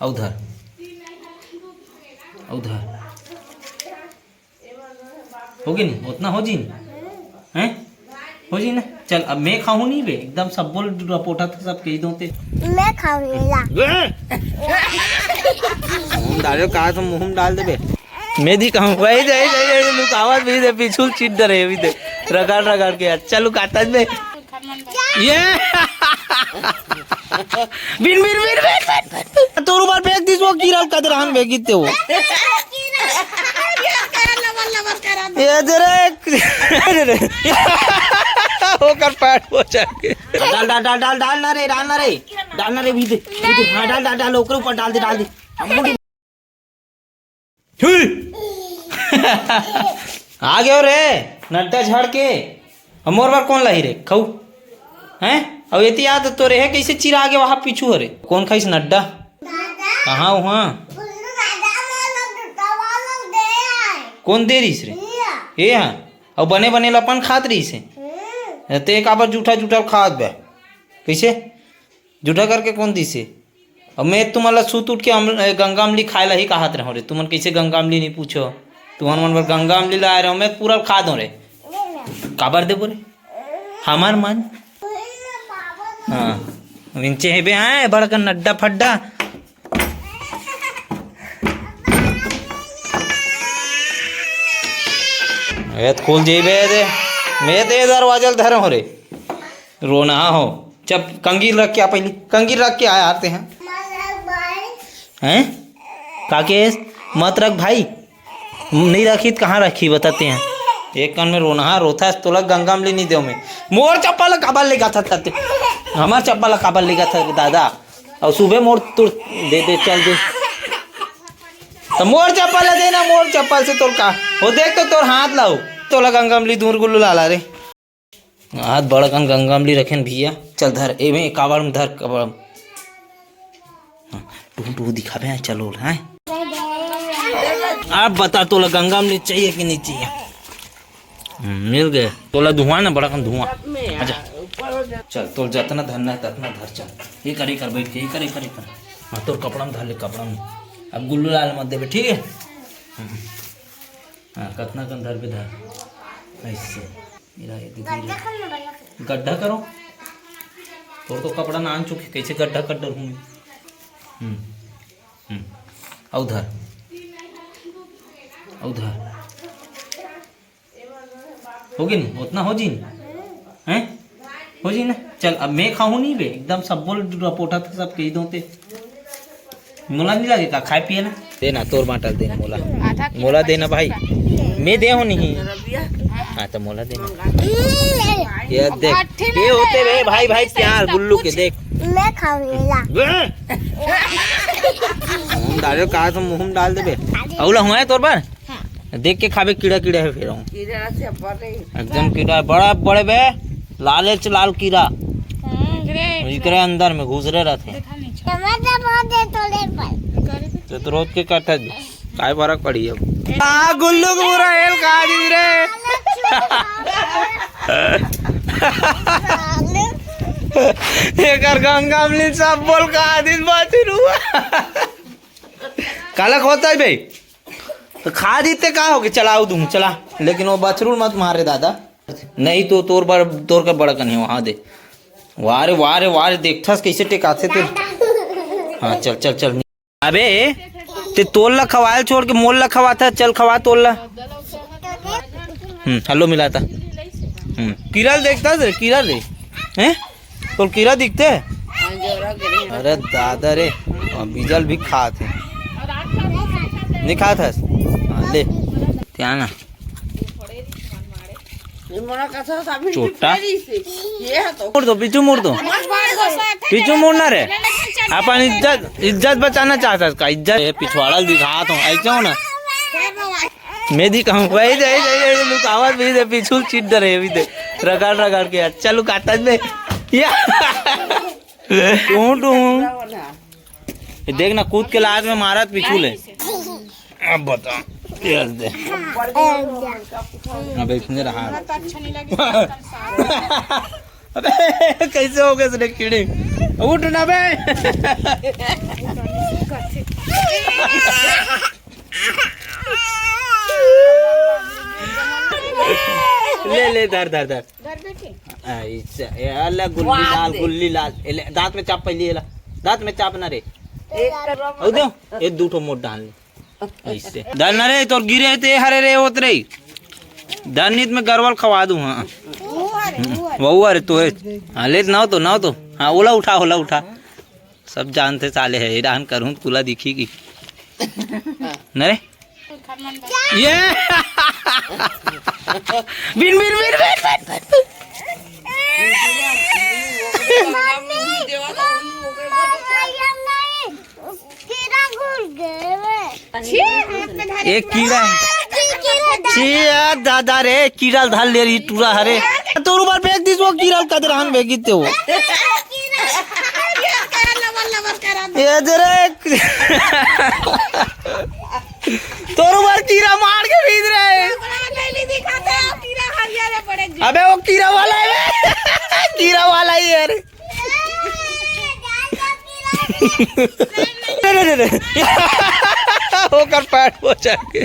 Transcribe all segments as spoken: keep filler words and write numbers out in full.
अउ धर, अउ धर। हो गे नहीं? ओतना हो जी नहीं? हैं? हो जी ना? चल, अब मैं खाहूं नहीं बे, एकदम सब बोल रपोटा था, सब कही दो ते। मैं खाहूं ला। मुंह डालो, कहा तो मुंह में डाल देबे। मैं दी कहूं, वही दे, वही दे, लुकावत भी दे, पीछू चीट डरे भी दे, रगड़ रगड़ के। अच्छा लुकाता है बे। ये बिन, बिन, बिन, बिन, बिन, बिन। तोर ऊपर फेंक दिस वो कीरा, कदरहन फेंकित ते वो। ये जरे, ओकर पैर पोछा के। डाल, डाल, डाल, डाल, डाल ना रे, डाल ना रे, डाल ना रे, भी दे, भी दे। हाँ, डाल, डाल, डाल, ओकर ऊपर डाल दे, डाल दे। हम मुड़ी छुई। आ गयो रे नड्डा झड़ के। अब मोर बर कौन लाही रे खाऊ? हैं? अब एती याद तो रे है, कैसे चिरा आगे वहां पीछू हरे? कौन खाइस नड्डा? कहाँ वहाँ? कौन दे रहीस रे? ये हाँ। अब बने बने ल अपन खात रहीस हे। ते काबर जूठा जूठा खात बे? कैसे? जूठा करके कौन दिस हे? अब मैं तुमन ला सुत उठ के अम-, ए, गंगा अमली खाए ला ही कहत रहूं रे। तुमन कैसे गंगा अमली नहीं पूछो? तुमन मन बर गंगा अमली लाए रहूं, मैं पूरा खा दूं रे। काबर देबो रे? हमार मन। हाँ, विंचे हे बे, आए बड़कन नड्डा फड्डा। ए, खोल जेबे दे। मैं ते दरवाजा ल धरे हो रे। रोना हो। चप, कंगील रख के आ पहली। कंगील रख के आया आते हैं। हैं? काकेश, मत रख भाई। नहीं रखी त कहाँ रखी बताते हैं। एक कान में रोना रोथा है, तोला गंगा अमली नहीं देव मैं। मोर चप्पल काबर लेगा था तते? हमार चप्पल काबर लेगा था दादा? और सुबह मोर तुर दे दे, चल दे। तो मोर चप्पल दे ना, मोर चप्पल से तोर का? वो देख तो तोर हाथ लाओ। तोला गंगा अमली दूर गुल्लू लाला रे। हाथ बड़कन गंगा अमली रखेन भैया। चल धर, ए में कावड़ में धर, कावड़ में। हाँ, टू टू दिखाबे, हाँ, चलो, हाँ। आप बता, तोला गंगा अमली चाहिए कि नहीं चाहिए? हम्म, मिल गए। तोला धुआं ना, बड़कन धुआं। अच्छा, चल, तोल जतना धरना है, ततना धर, चल। ये कर, ये कर, बैठ के, ये कर, ये कर, ये कर। हाँ, तोर कपड़ा में धर ले, कपड़ा में। अब गुल्लू लाल मत देबे, ठीक है? हम्म। हाँ, कतना कन धरबे धर। ऐसे। मेरा ये देखो, गड्ढा ये कर लो, गड्ढा। गड्ढा करो। तोर तो कपड़ा नान चुके, कैसे गड्ढा कर डरूँ मैं? हम्म, हम्म। अउ धर। अउ धर। हो गे नहीं? ओतना हो जी नहीं? हैं? हो जी ना? चल, अब मैं खाहूं नहीं बे, एकदम सब बोल रपोटा था, सब कही दो ते। मोला नहीं लगे का खाए पिए ना? देना, तोर बांटल देना मोला। आधा किलो मोला देना पच्चीस भाई। रुपया। मैं दे हो नहीं। हाँ, तो मोला देना। ये देख, अट्ठी ये में होते है, बे भाई, भाई, पच्चीस प्यार, है, गुल्लू के कुछ। देख। मैं खाऊंगा। मुंह डालो, कहा तो मुंह में डाल देबे। अउला हुआ है तोर पर? देख के खाबे, कीड़ा कीड़ा है फेर। कीड़ा से बड़े। एकदम कीड़ा, बड़ा बड़े बे, लालेच लाल कीड़ा। हम्म। इकरे अंदर में घुसरे रहते हैं। टमाटर बहुत है तोले पर। तो, तो रोज के कथा जी, काय फरक पड़ी अब? आ, गुल्लू को पूरा हेल खा दी रे। एकर गंगा अमली सब बोल खा दी, बात रुआ। काला खोता है बे? तो खा दीते का हो गया, चलाओ दूं, चला। लेकिन वो बछरू मत मारे दादा, नहीं तो तोर बड़, तोर का बड़ा कन्हे वहां दे। वाह रे, वाह रे, वाह रे, देखथस कैसे टेकाथे ते। हाँ, चल, चल, चल। अबे, ते तोल ला खवाल छोड़ के मोल ला खवाथा, चल खवा तोल ला। हम्म, हल्लो मिलाता। हम्म, किरल देखता से, किरल रे। हैं? तोर कीरा दिखते? अरे दादा रे, बिजल भी खात है। नहीं खात हस? हाँ, ले। क्या ना? चोटा। मोड़ दो, पीछू मोड़ दो। पीछू मोड़ना रे। अपन इज्जत, इज्जत बचाना चाहता है इसका, इज्जत। ये पिछवाड़ा दिखा तो ऐसे हो ना। मैं दी कहूँ, वही दे, वही दे, वही दे, लुकावत भी दे, पीछू चीट डरे भी दे, रगड़ रगड़ के, अच्छा लुकाता दे। या। टूं, टूं। ये देख ना, कूद के लात में मारत पीछू ले। अब बता, ये दे। अब इसने रहा। अबे, कैसे हो गए इसने कीड़े? उठ ना बे। ले, ले, धर, धर, धर। धर बेटी। आ, इस, ए, अल्लाह, गुल्ली वाह लाल, दे। गुल्ली लाल। ए, ले, दांत में चाप पहले, एला। दांत में चाप ना रे। एक कर ओ दे, ये दू ठो मोट डाल ले। ऐसे। डाल ना रे, तोर गिरे ते हरे रे होत रे। डाल नीत में गरवल खवा दूं, हाँ। वो हरे, वो हरे। वो हरे तो है। हाँ, ले, नाव तो, नाव तो। हाँ, ओला उठा, ओला उठा। सब जानथे साले हे, एडहन करहूं त कुला दिखही कि। न रे? ये! बिन, बिन, बिन, बिन, बिन, बिन। एक कीड़ा। छी, आ दादा रे, कीड़ा ल धर ले रही टूरा हरे। तोर ऊपर फेंक दिस वो कीड़ा ल, कदे रहन फेंकिस ते वो। ये दे रे। तोर ऊपर कीड़ा मार के भीज रहे। अबे वो कीड़ा वाला है बे। कीड़ा वाला ही है रे। रे, रे, रे, रे। ओकर पैर पोंछा के।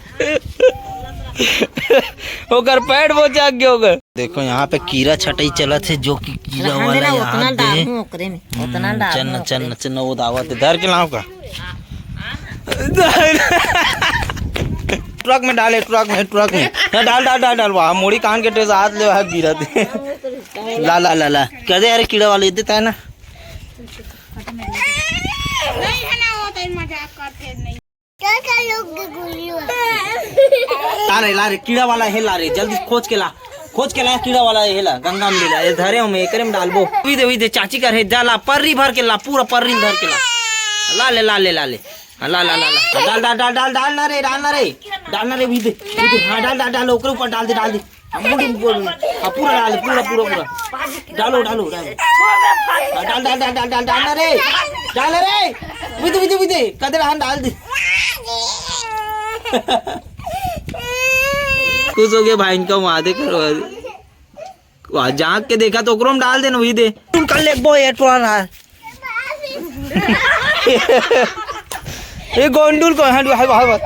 ओकर पैर पोंछा के ओकर। देखो, यहाँ पे कीड़ा छटई चलत हे, जो कि कीड़ा रहने वाला ला, यहाँ उतना दे। डालूं ओकरे में, उतना हम्म, डालूं चन्न, ओकरे चन्न, में। चन्न, वो दावत हे, धर के लाओ का। ट्रक में डाले, ट्रक में, ट्रक में। हाँ, डाल, डाल, डाल, डाल, वाह, मोड़ी कान के टेस हाथ ले, वहाँ गिरत। ला, ला, ला, ला। कह दे, अरे, कीड़ा वाले देता है ना। नहीं है ना, वो तो मजाक करते नहीं। ला रे, ला रे, कीड़ा वाला हे, ला रे, जल्दी खोज के ला, खोज के ला, कीड़ा वाला हे ला, गंगा में ले ला, ये धरे हूँ मैं, एकरे में डालबो। उई दे, उई दे, चाची कर हे, जा ला, पर्री भर के ला, पूरा पर्री धर के ला, ला ले, ला ले, ला ले, हाँ, ला, ला, ला, ला, डाल, डाल, डाल, डाल, डाल ना रे, डाल ना रे, डाल ना रे, उई दे, उई दे, हाँ, डाल, डाल, डाल, ओकरे ऊपर डाल दे, डाल दे। हाँ, मुड़ी में बोल, हाँ, पूरा डाल, पूरा, पूरा, पूरा। डालो, डालो, डालो। हाँ, डाल, डाल, डाल, डाल, डाल, डाल ना रे। डाल ना रे। बिदे, बिदे, बिदे। कदे रहन डाल दे। खुश हो गया भाई, इनका वहाँ दे करो। वहाँ झांक के देखा तो ओकरो में डाल देना, वही दे। तुम कर ले, बो, ये टोरा रहा है। ये गोंडुल को, हाँ, हाय, हाय, हाय।